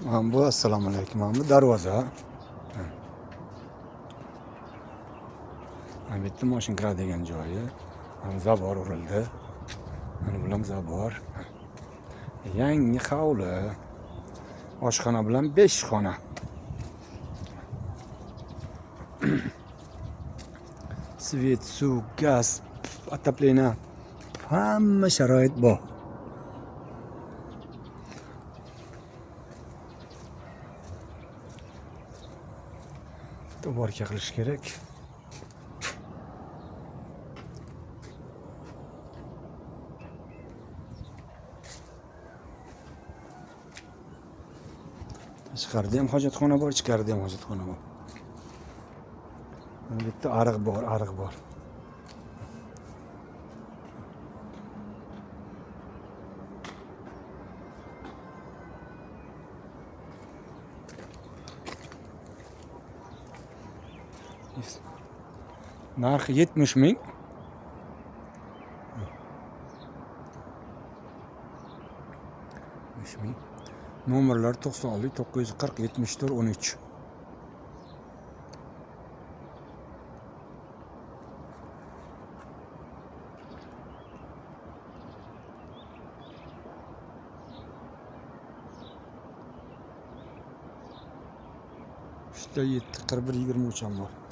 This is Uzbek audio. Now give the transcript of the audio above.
Mana bu, assalomu alaykum. Mana bu darvoza. Mana bu yerda mashina kiradigan joyi. Mana забор urildi. Mana bular забор. Yangi hovli. Oshxona bilan 5 xona. Свет, suv, gaz, отопление, hamma sharoit bor. Уборка qilish kerak. Tashqarida ham hojatxona bor, ichkarida ham hojatxona bor. Mana bu yerda ariq bor, ariq bor. Narxi 70 ming. 70 ming. Nomerlari 96 940 74 13. Uchta 7 41 23 ham bor.